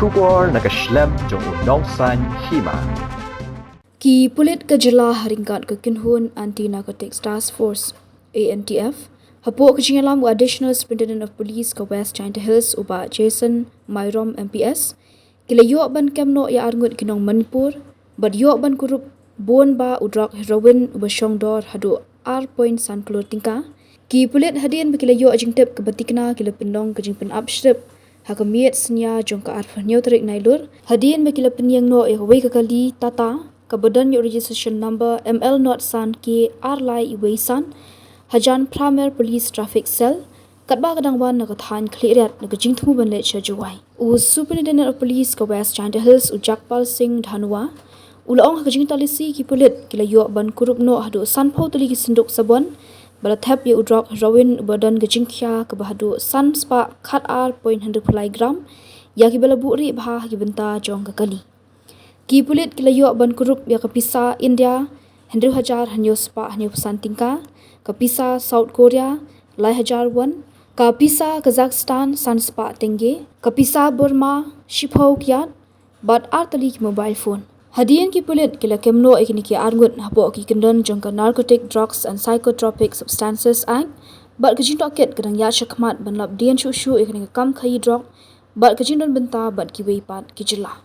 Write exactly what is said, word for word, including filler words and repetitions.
Khubor na ka shlem jong u nongsan hima. Ki pulit ka jylla ha ryngkat ka kynhun Anti Narcotics Task Force, A N T F, hapoh ka jingïalam u Additional Superintendent of Police ka West Jaintia Hills, u Bah Jason Myrom M P S, ki la ïoh ban kem noh ïa arngut ki nong Manipur bad ïoh ban kurup bun bah u drok heroin uba shong dor haduh ar point san klur tyngka. Ki pulit hadien ba ki la ïoh jingtip kaba tikna ki la pynlong ka jingpynap shrip ha ka miet synñia jong ka arphew hynñiew tarik Nailur, hadien ba ki la pynïeng noh ïa kawei ka kali Tata kaba don ïa u registration number M L not san K ar lai wei san hajan Pramer Police Traffic Cell, katba ka dang wan na ka thaiñ Khliehriat na ka jingthmu ban leit sha Jowai. U Superintendent of Police ka West Jaintia Hills, u Jagpal Singh Dhanua, u la ong ha ka jingtalisi ki pulit ki la ïoh ban kurup noh haduh sanphew tylli ki synduk sabon ba la thep ïa u drok heroin uba don ka jingkhia kaba haduh san spah khat ar point hynriew phew lai gram, ïa kiba la buhrieh bha ha ki bynta jong ka kali. Ki pulit ki la ïoh ban kurup ïa ka pisa India hynriew hajar hynñiew spah hynñiew phew san tyngka, ka pisa South Korea lai hajar won, ka pisa Kazakhstan san spah tenge, ka pisa Burma shiphew kyat, bad ar tylli ki mobile phone. Hadien ki pulit ki la kem noh ïa kine ki arngut hapoh ki kyndon jong ka Narcotic Drugs and Psychotropic Substances Act, bad ka jingtohkit ka dang ïaid shakhmat ban lap dien shuh shuh ïa kane ka kam khaïi drok bad ka jingdon bynta bad kiwei pat ki jylla.